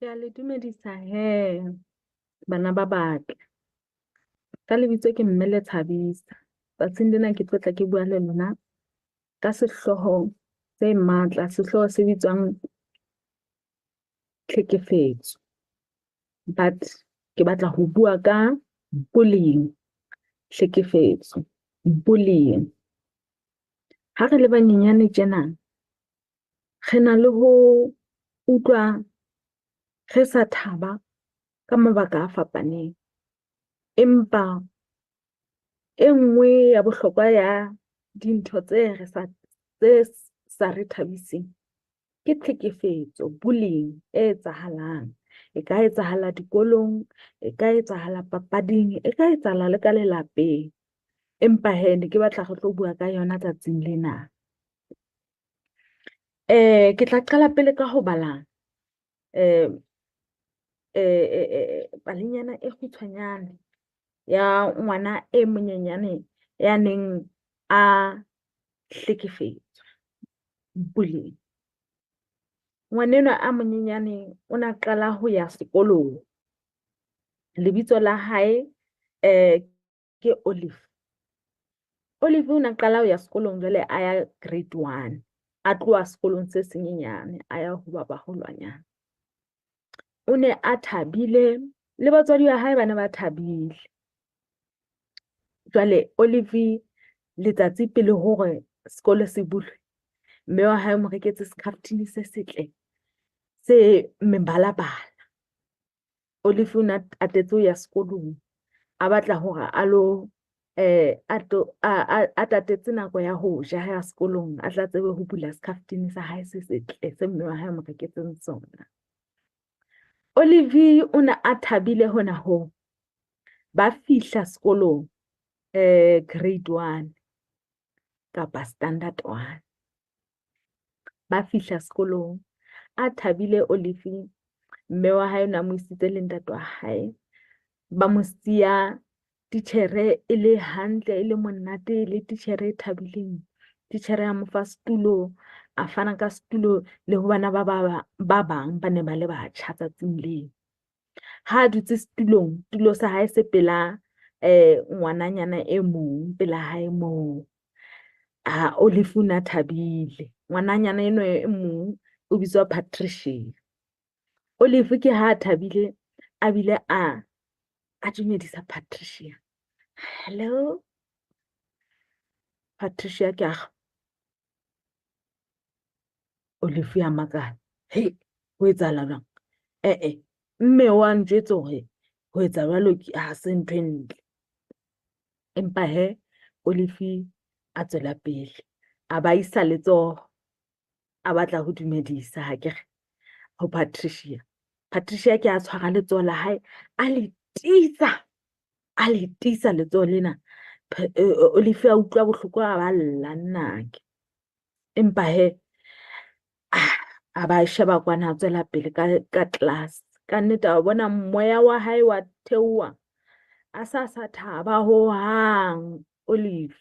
Ke a le dumedisa hee bana ba batle. Ka lebitso ke mme Lethabisa. Tsatsing lena ke tlo tla ke bua le lona ka sehlooho se matla, sehlooho se bitswang tlhekefetso. But ke batla ho bua ka bullying, hlekefetso, bullying. Ha re le banyenyane tjena, re na le ho utlwa re sa thaba ka mabaka a fapaneng. Empa e nngwe ya bohlokwa ya dintho tse re sa tse sa re thabiseng ke tlhekefetso, bullying e etsahalang. E ka etsahala dikolong, e ka etsahala papading, e ka etsahala le ka lelapeng. Empa hee ne ke batla re tlo bua ka yona tsatsing lena. Ke tla qala pele ka ho bala palenyana e kgutshwanyane ya ngwana e monyenyane ya neng a hlekefetswa, bullying. Ngwanenwa a monyenyane o na qala ho ya sekolong. Lebitso la hae ke Olive. Olive o na qala ho ya sekolong jwale a ya grade one, a tloha sekolong se senyenyane a ya ho ba baholwanyane. O ne a thabile le batswadi ba hae ba ne ba thabile. Jwale Olive letsatsi pele hore sekolo se bulwe, mme wa hae o mo reketse sekhaftine se setle se mebalabala. Olive o ne a tatetse ho ya sekolong, a batla hore a lo a tatetse nako ya ho ja ha ya sekolong, a tla tsebe ho bula sekhaftine sa hae se setle se mme wa hae a mo reketseng sona. Olive o ne a thabile hona hoo. Ba fihla sekolong grade one kapa standard one. Ba fihla sekolong a thabile Olive, mme wa hae o ne a mo isitse le ntate wa hae. Ba mo siya titjhere e le hantle, e le monate, le titjhere e thabileng. Titjhere ya mo fa setulo, a fana ka setulo le ho bana ba bang ba ne ba le batjha tsatsing leo. Ha a dutse setulong, tulo sa hae se pela ngwananyana e mong pela hae moo. Olive o ne a thabile. Ngwananyana enwa e mong o bitswa Patricia. Olive ke ha a thabile a bile a a dumedisa Patricia. Hello. Patricia ke a Olive ya makala. Hey, ho etsahala jwang? Eh-eh, mme wa njwetsa hore ho etsa jwalo ha se ntho e ntle. Empa hee Olive a tswela pele, a ba isa letsoho, a batla ho dumedisa hakere ho Patricia. Patricia ke a tshwara letsoho la hae, a le tiisa, a le tiisa letsoho lena. Olive a utlwa bohloko a ba lla nnake. Empa hee a ba sheba kwana a tswela pele ka class. Ka nnete a bona moya wa hae wa theoha, a sa thaba hohang Olive.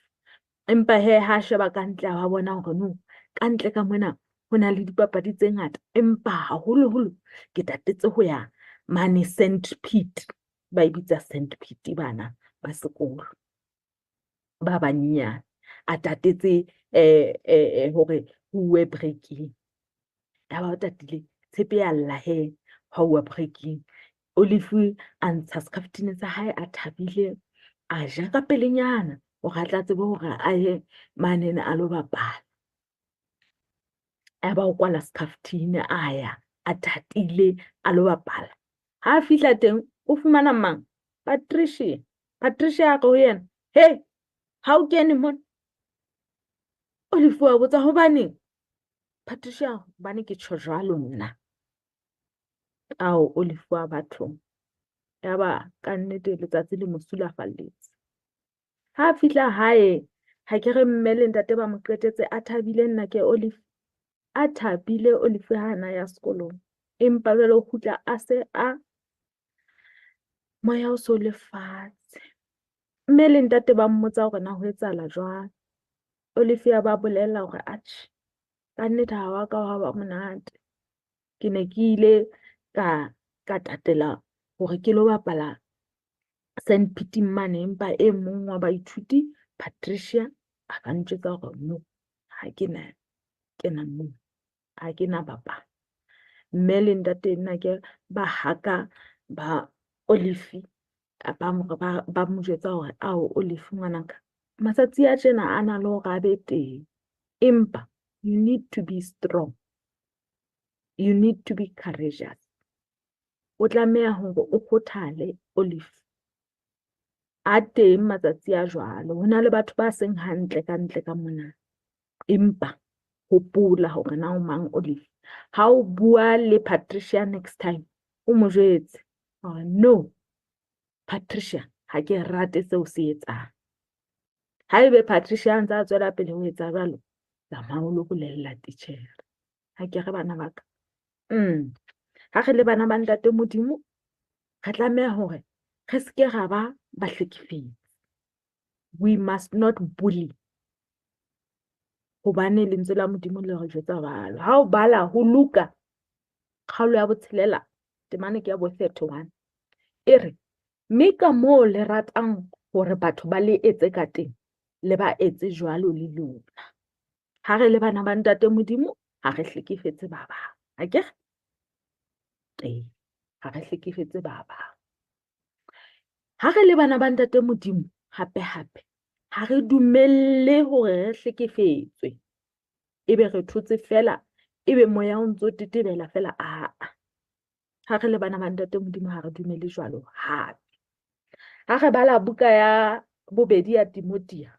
Empa hee ha sheba ka ntle a ba bona hore no, ka ntle ka mona ho na le dipapadi tse ngata. Empa haholoholo ke tatetse ho ya mane Sandpit, ba e bitsa Sandpit bana ba sekolo ba banyenyane. A tatetse hore ho uwe break-ing. Ya ba o tatile, tshepe ya lla hee ha uwa break-ing. Olive a ntsha sekhaftine sa hae a thabile, a ja ka pelenyana hore a tla tsebe hore a ye manene a lo bapala. Ya ba o kwala sekhaftine a ya, a tatile a lo bapala. Ha a fihla teng, o fumana mang? Patricia. Patricia a re ho yena, hey, ha o kene mona. Olive wa botsa hobaneng? Patricia, hobane ke tjho jwalo nna. Ao, Olive wa bathong. Ya ba ka nnete letsatsi le mo sulafalletse. Ha a fihla hae, ha ke re mme le ntate ba mo qetetse a thabile nna ke Olive. A thabile Olive ha na ya sekolong. Empa jwale o kgutla a se a moya o so le fatshe. Mme le ntate ba mmotsa hore na ho etsahala jwang. Olive ya ba bolella hore atjhe, ka nnete ha wa ka hwa ba monate. Ke ne ke ile Ka tatela hore ke lo bapala sandpiting mane, empa e mong wa baithuti Patricia a ka ntjwetsa hore no, ha ke na kena moo, ha ke na bapala. Mme le ntate nnake ba haka ba Olive ba mo jwetsa hore ao Olive ngwanaka, matsatsi a tjena a na le hore a be teng, empa you need to be strong, you need to be courageous. O tlameha hore o kgothale Olive. A teng matsatsi a jwalo, ho na le batho ba seng hantle ka ntle ka mona. Empa hopola hore na o mang Olive. Ha o bua le Patricia next time, o mo jwetse hore no, Patricia, ha ke rate seo se etsang. Haebe Patricia a ntse a tswela pele ho etsa jwalo, tsamaya o lo bolella titjhere. Ha ke re bana ba ka, ha re le bana ba ntate Modimo, re tlameha hore re seke ra ba bahlekefetsi. We must not bully. Hobane lentswe la Modimo le re jwetsa jwalo. Ha o bala ho Luka kgaolo ya botshelela, temana ke ya bo 31, e re, mme ka moo le ratang hore batho ba le etse ka teng, le ba etse jwalo le lona. Ha re le bana ba ntate Modimo, ha re hlekefetse ba bang. Akere? Ee, ha re hlekefetse ba bang. Ha re le bana ba ntate Modimo, hape hape, ha re dumelle hore re hlekefetswe. Ebe re thotse fela, ebe moya o ntso tetebela fela, aa. Ha re le bana ba ntate Modimo, ha re dumele jwalo hape. Ha re bala buka ya bobedi ya Timothea,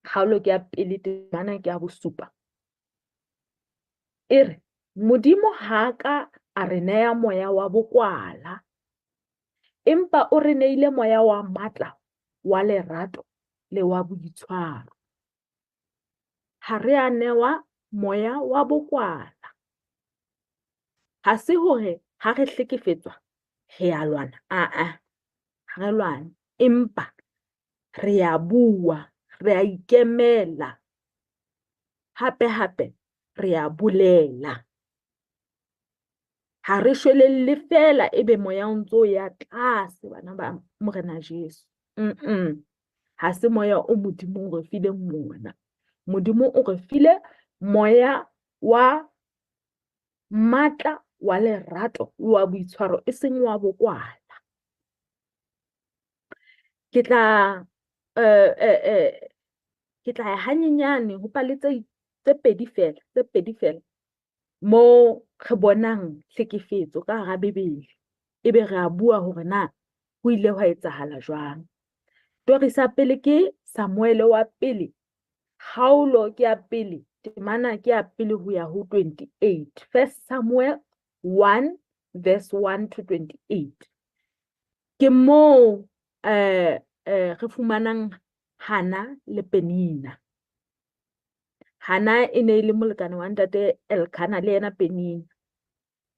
kgaolo ke ya pele, temana ke ya bosupa, e re, Modimo ha ka a re neya moya wa bokwala, empa o re neile moya wa matla, wa lerato le wa boitshwaro. Ha re a newa moya wa bokwala. Ha se hore ha re hlekefetswa re a lwana, aa, ha re lwane, empa re a bua, re a ikemela, hape hape re a bolela. Ha re shwelelle fela ebe moya o ntso ya tlase, bana ba Morena Jesu. Ha se moya o Modimo o re fileng wona. Modimo o re file moya wa matla, wa lerato, wa boitshwaro, e seng wa bokwala. Ke tla ke tla ya hanyenyane ho pale tse pedi fela, tse pedi fela mo re bonang hlekefetso ka hara Bibele, ebe re a bua hore na ho ile hwa etsahala jwang. Tori sa pele ke Samuele wa pele, kgaolo ke ya pele, temana ke ya pele ho ya ho 28. First Samuel 1 verse 1 to 28. Ke moo re fumanang Hana le Penina. Hana e ne e le molekane wa ntate Elkana le yena Penina.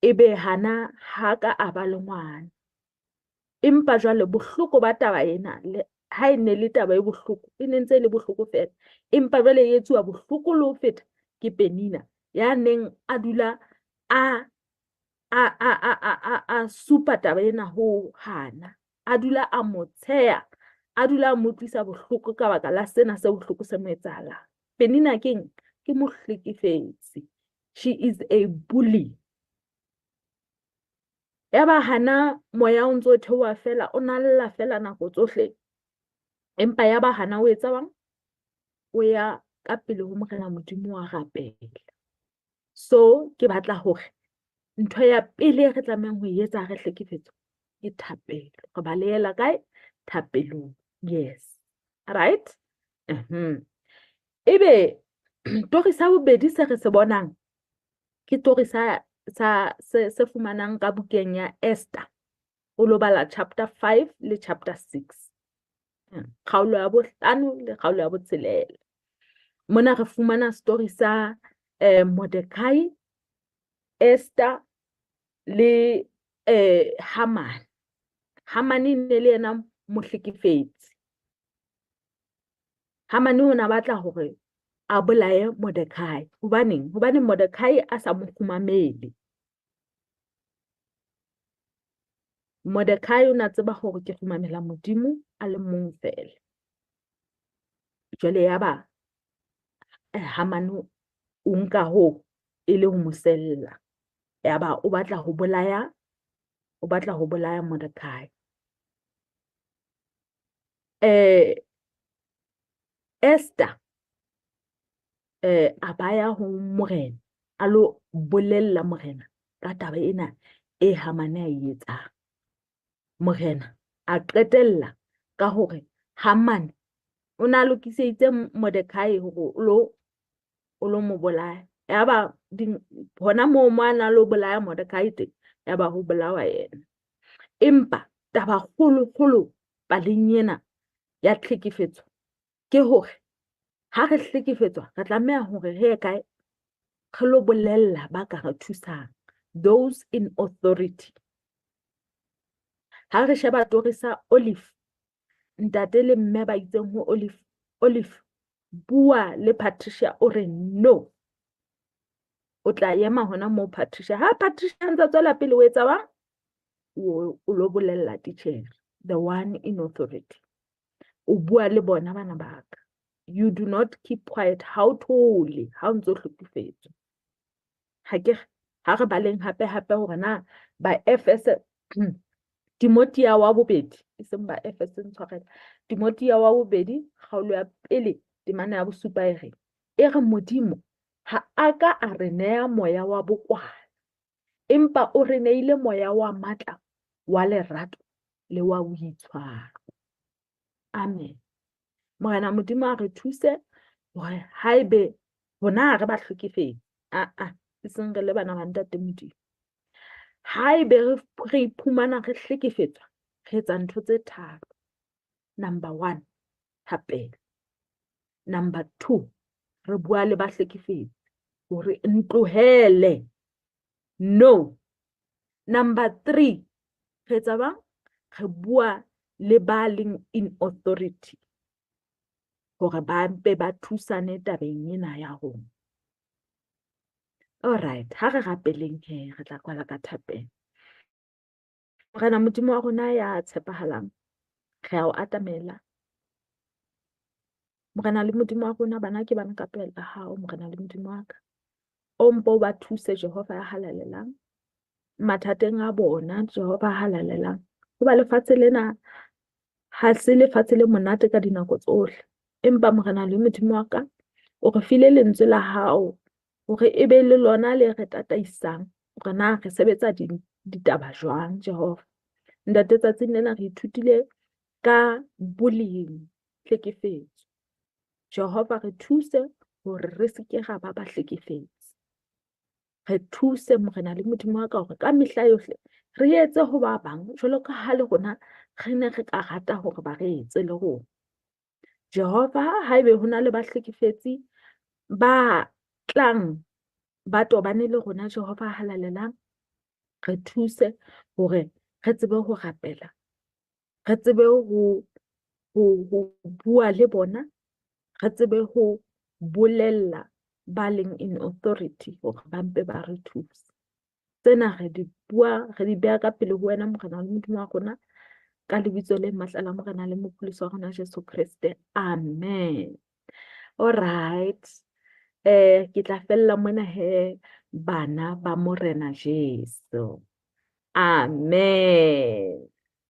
Ebe Hana ha ka a ba le ngwana. Empa jwale bohloko ba taba ena, ha e ne le taba e bohloko, e ne ntse e le bohloko fela. Empa jwale e etsuwa bohloko le ho feta ke Penina, ya neng a dula a supa taba ena ho Hana. A dula a mo tsheha, a dula a mo utlwisa bohloko ka baka la sena se bohloko se mo etsahalang. Penina keng? Ke mohlekefetsi. She is a bully. Yaba Hana moya o ntso theoha fela, o nalla fela nako tsohle. Empa yaba Hana o etsa bang? O ya ka pele ho Morena Modimo wa rapela. So ke batla hore ntho ya pele re tlamehang ho e etsa ha re hlekefetswa ke thapelo. Re balehela kae? Thapelong. Yes. Right? Ebe tori sa bobedi se re se bonang ke tori sa se fumanang ka bukeng ya Esther. O lo bala chapter 5 le chapter 6. Kgaolo ya bohlano le kgaolo ya botshelela. Mona re fumana story sa Mordecai, Esther le Haman. Haman e ne le yena mohlekefetsi. Haman o ne a batla hore a bolaye Mordecai. Hobaneng? Hobane Mordecai a sa mo kgumamele. Mordekai o ne a tseba hore ke kgumamela Modimo a le mong feela. Jwale yaba Hamane o nka hoo e le ho mo sella. Yaba o batla ho bolaya, o batla ho bolaya Mordekai. Esther a ba ya ho morena, a lo bolella morena ka taba ena e Hamane a e etsang. Morena a qetella ka hore Hamane o ne a lokiseditse Mordekai hore o lo mo bolaya. Yaba hona moo mo a na lo bolaya Mordekai teng, yaba ho bolawa yena. Empa taba kgolo-kgolo paleng ena ya tlhekefetso ke hore ha re hlekefetswa re tlameha hore re ye kae? Re lo bolella ba ka re thusang, those in authority. Ha re sheba tori sa Olive, ntate le mme ba itseng ho Olive, Olive, bua le Patricia o re no. O tla ema hona moo Patricia. Ha Patricia a ntse a tswela pele o etsa bang? O lo bolella titjhere, the one in authority. O bua le bona bana ba ka. You do not keep quiet. Ha o thole, ha o ntso hlekefetswa. Ha ke ha re baleng hape hape hore na ba Efese Timothea wa bobedi, e seng ba Efese ntshwarela. Timothea wa bobedi kgaolo ya pele temana ya bosupa e reng? E re Modimo ha a ka a re neha moya wa bokwala, empa o re neile moya wa matla, wa lerato le wa boitshwaro. Amen. Morena Modimo a re thuse hore haebe rona ha re ba hlekefetsi, aa, e seng re le bana ba Ntate Modimo. Haebe re iphumana re hlekefetswa, re etsa ntho tse tharo. Number 1, thapelo. Number 2, re bua le bahlekefetsi hore ntlohele. No. Number 3, re etsa bang? Re bua le ba leng in authority hore ba mpe ba thusane tabeng ena ya rona. All right, ha re rapeleng he, re tla kwala ka thapelo. Morena Modimo wa rona ya tshepahalang, re a o atamela. Morena le Modimo wa rona, bana ke bana ka pela hao, Morena le Modimo wa ka. O mpo o ba thuse, Jehova ya halalelang, mathateng a bona, Jehova ya halalelang. Hoba lefatshe lena ha se lefatshe le monate ka dinako tsohle. Empa Morena le Modimo wa ka, o re file lentswe la hao hore e be le lona le re tataisang hore na re sebetsa ditaba jwang, Jehova. Ntate, tsatsing lena re ithutile ka bullying, tlhekefetso. Jehova, re thuse hore re se ke ra ba bahlekefetsi. Re thuse, Morena le Modimo wa ka, hore ka mehla yohle re etse ho ba bang jwalo ka ha le rona re ne re ka rata hore ba re etse le rona. Jehova, haebe ho na le bahlekefetsi ba tlang ba tobane le rona, Jehova halalelang, re thuse hore re tsebe ho rapela, re tsebe ho bua le bona, re tsebe ho bolella ba leng in authority hore ba mpe ba re thuse. Tsena re di bua, re di beha ka pele ho wena, Morena le Modimo wa rona, ka lebitso le matla la Morena le Mopholosi wa rona Jesu Kreste. Amen. All right. Ke tla fella mona he, bana ba Morena Jesu. Amen.